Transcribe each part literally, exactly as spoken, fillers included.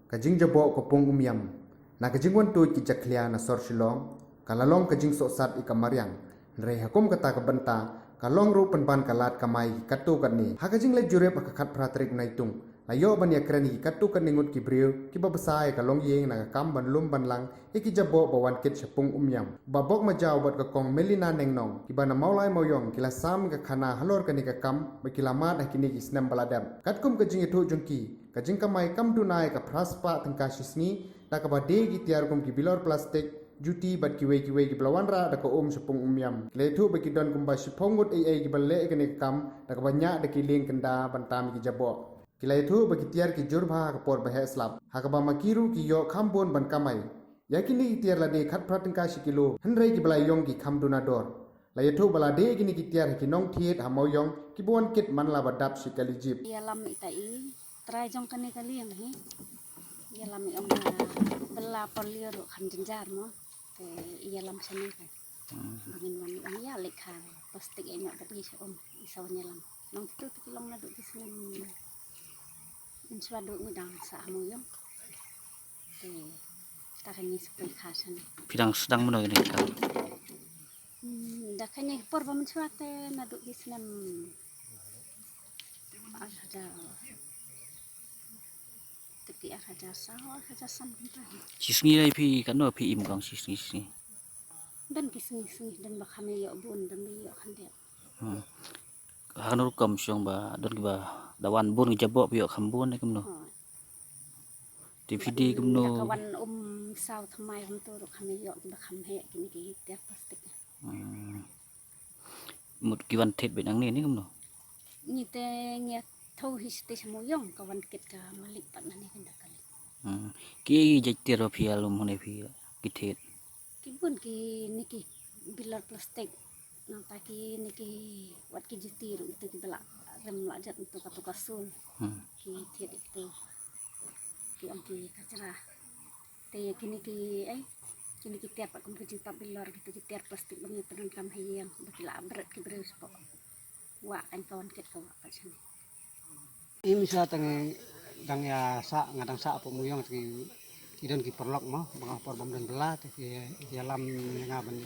Ka jingjaboh ka pung Umiam na ka jingwan tuid ki jakhlia na sor Shillong, ka la long ka jingsohsat ïa ka mariang. Hynrei ha kum kata ka bynta, ka long ruh pynban ka lad kamai ïa ki katto katne. Ha ka jingleit jurip ha ka khatphra tarik Naitung, la ïoh ban ïakren ïa ki katto katne ngut ki briew kiba bsa ïa ka longïing na ka kam ban lum ban lang ïa ki jaboh ba wan kit sha pung Umiam. Ba bok majaw bad ka kong Melina Nengnong, kiba na Mawlai Mawiong, ki la sam ïa ka khana halor kane ka kam ba ki la mad ha kine ki snem ba la dep. Katkum ka jingïathuh jong ki, ka jingkamai kam duna ïa ka phra spah tyngka shi sngi, da kaba die ki tiar kum ki bilor plastik, juti bad kiwei kiwei kiba la wanrah da ka um sha pung Umiam. Ki la ïathuh ba ki don kumba shiphew ngut ei ei kiba leh ïa kane ka kam, da kaba ñiah da ki lieng kynda ban tam ïa ki jaboh. Ki la ïathuh ba ki tiar ki jur bha ha ka por ba heh slap, ha kaba ma ki ruh ki ïoh kham bun ban kamai. Ïa kine ki tiar la die khatphra tyngka shi kilo, hynrei kiba la ïong ki kham duna dor. La ïathuh ba la die kine ki tiar ha ki nongthied ha Mawiong kiba wan kit man la ba dap shi kali jip. Ïalam ita i trai jong kane ka liang hi. Ïalam i ong ba la por liur ruh kham jynjar mo. Te ïalam shane ka. Ba ngin wan ong ïa lek ha plastik ïa ñiah bad ngi sha um i sa wan ïalam. Nong kitu te ki long naduh ki snem. Mynshuwa duh ngi dang sah ha Mawiong. Te ta ka ngi shu poi kha shane. Phi dang sdang mano kane ka kam? Hmm, da kane ka por ba mynshuwa te naduh ki snem ar hajar. Te phi ar hajar saw, ar hajar san kumta hi. Shi sngi lai phi katno phi im kong shi sngi shi sngi? Don ki sngi sngi, don ba kham ïoh bun, don ba ïoh kham dep. Hmm. Ha kano rukom shong ba don kiba da wan bun ki jaboh phi ïoh kham bun ne kumno? Hooid. Te phi die kumno? Da ka wan um saw thymmai kumto ruh kham ïoh kiba kham heh kine ki tiar plastik. Hmm. Mut ki wan thied beit nangne ne kumno? Ngi te ngi ïathuh hi sha te sha Mawiong ka wan kit ka malik pat nangne kynda ka leit. Hmm. Ki jait tiar ba phi ïalum hangne phi ki thied? Ki bun kine ki bilor plastik. Nangta kine ki wat ki juti ruh ito kiba la rem la jat ito kato ka sul. Hmm. Ki thied ito. Ki ong ki kachra. Te kine ki, eh, kine ki tiar pat kum ki jingtap bilor, kito ki tiar plastik ba ngi pyndonkam ha ïing, ba ki la bret ki briew shapoh. Wah, kan ka wan kit ka wah pat shane. Im sha tang dang ïa sah, nga dang sah hapoh Mawiong te ki, ki don ki paralok mo, ba nga por bym don bylla, te ki ïalam ïa nga ban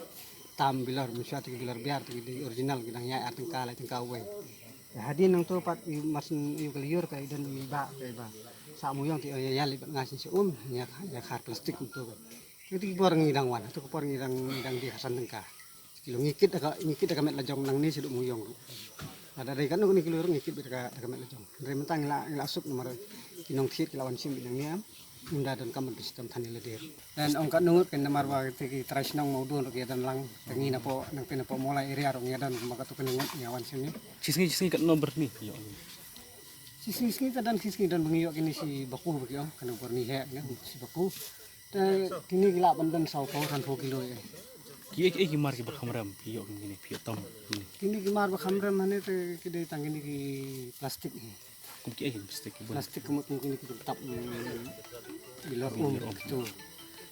tam bilor, mynshuwa te ki bilor biar, te ki dei original, ki dang ïaid ar tyngka, lai tyngka uwei. Hadien nangto pat i mar syn i ka lyiur ka i don i bah ka i ba sah Mawiong te ïa leit bad nga sha um ïa khar plastik kumto. Te ki por ngi dang wan, te ki por ngi dang, ngi dang die khatsan tyngka. Ki long ngi kit da ka, ngi kit da ka met la jong nangne shaduh Mawiong ruh. Lada dei kano kano ki lyiur ngi kit beit da ka, da ka met la jong. Hynrei mynta ngi la, ngi la suk namar ki nongthied ki la wan shim beit nangne am. Ynda donkam ban pynshitom than ïa lade ruh. Dang ong katno ngut kan namar ba te ki trai shnong Mawdon ruh ki ïadon lang. Te ngi napoh, nangte napoh Mawlai area ruh ngi ïadon kumba katto katne ngut ngi ïawan shane. Shi sngi, shi sngi katno byrni phi ïoh? Shi sngi, sngi te don, shi sngi don ba ngi ïoh kine shi baku ba ki ong, katno byrni heh kine shi baku. Te kine ki lah ban don saw phew, san phew kilo ïa. Kiei kiei ki mar kiba kham rem phi ïoh kine phi ïoh tam kine? Kine ki mar ba kham rem hangne te ki dei tang kine ki plastik hi. Kum kiei ki plastik ki bun? Plastik kum, kum kine ki jingtap, mm, bilor um kito.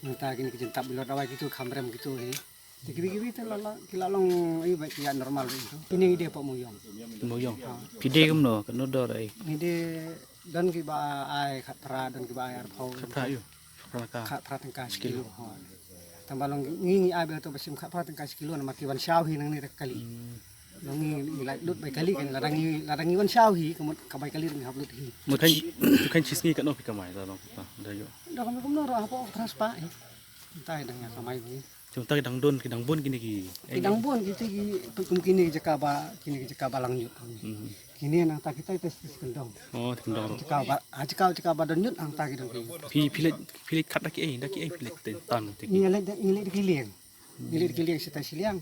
Nangta kine ki jingtap bilor dawai kito kham rem kito hi. Te kiwei kiwei te la, la, ki la long ïa ba ki ïa normal ïa kito. Kine ngi die hapoh Mawiong. Mawiong. Ha. Phi die kumno, katno dor ai? Ngi die don kiba ai khatphra, don kiba ai arphew. Khatphra ïoh. Khatphra tyngka. Khatphra tyngka shi kilo. Shi kilo. Ha. Tang ba long ngi, ngi ai ba to ba shim khatphra tyngka shi kilo namar ki wan shaw hi nangne da ka kali. Hmm. Long ngi, ngi lait lut bai kali kan, lada ngi, lada ngi wan shaw hi, ka mut ka bai kali ngi hap lut hi. Mut kan, tu kan shi sngi katno phi kamai la long kata da ïoh? Da kumno kumno ruh hapoh phra spah hi. Ntai dang ïa kamai hi. Te mynta ki dang don, ki dang bun kine ki, eh, ki dang bun kine ki, kum kine ki jaka ba, kine ki jaka ba lang ñiut. Mhm. Kine nangta kita kita sdang. Oh, sdang. Jaka ba, ah, jaka, jaka ba don ñiut nangta ki dang ki. Phi, phi leit, phi leit kat da kiei, da kiei phi leit te tan te ki. Ngi leit da, ngi leit da ki lieng. Ngi leit da ki lieng, shata shiliang.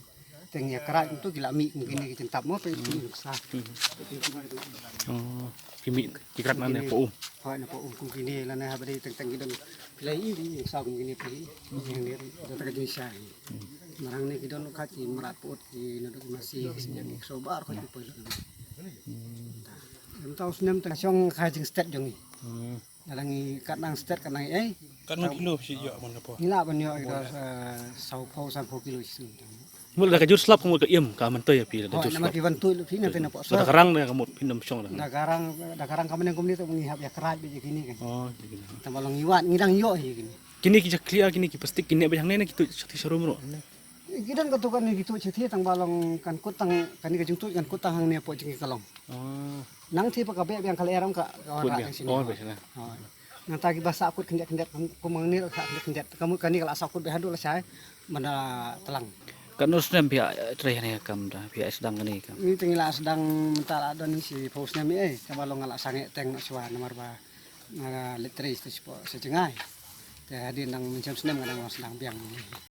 Te ngi ïa krat kumto ki la mih kum kine ki jingtap mo, peit ki nuksa. Mhm. Oh, ki mih ki krat nangne hapoh um. Hooid, napoh um kum kine lane haba dei teng teng ki don. Phi la i nuksa kum kine phi. Ngi don ta ka jingshisha. Mar hangne ki don khat ki mrad put ki naduh ki masi ki sñiang ki kso bar khat ki poi lut. Mynta u snem te shong ka jingstet jong ngi. Hmm. Lada ngi kat nang stet kat nang ei. Katno kilo phi ïoh man ka por? Ngi lah ban ïoh ïa ka, eh, saw phew, san phew kilo shi snem. Mut da ka jur slap ka mut ka im ka myntoi ïa phi da ka Hooid, jur namar slap. Ki ban tuid lut phi na phi na pok Lada sor. Ka rang da ka mut phin ym shong da. Da ka rang, da ka rang ka mynne kumne te ngi hap ïa krai beit ïa kine kan. Oh, ïa kine. Tang ba long ngi wad ngi dang ïoh ïa kine. Kine ki jakhlia kine ki plastik kine beit hangne ne ki tuid shathie sharum ruh. Ki don katto katne ki tuid shathie tang ba long kan kut tang kane ka jingtuid kan kut tang hangne hapoh jong ki ka long. Oh. Nang thie ba ka beh biang ka lyer ong ka ka Kut rak biang. ïa sini. Oh, beh sini. Hooid. Nangta kiba sah kut khyndiat khyndiat kum kum hangne la sah khyndiat khyndiat. Ka mut kane ka la sah kut beh haduh la shai. Manda tlang. Katno snem phi ïa trei hangne ka kam da phi ïa sdang kane ka kam? Ngi te ngi la sdang mynta la don shi phew snem ïa, eh, kaba long nga la sangeh teng noh shuwa namar ba nga la leit trei sa jngai. Sa jngai. Te hadien dang mynshem snem nga dang la sdang biang.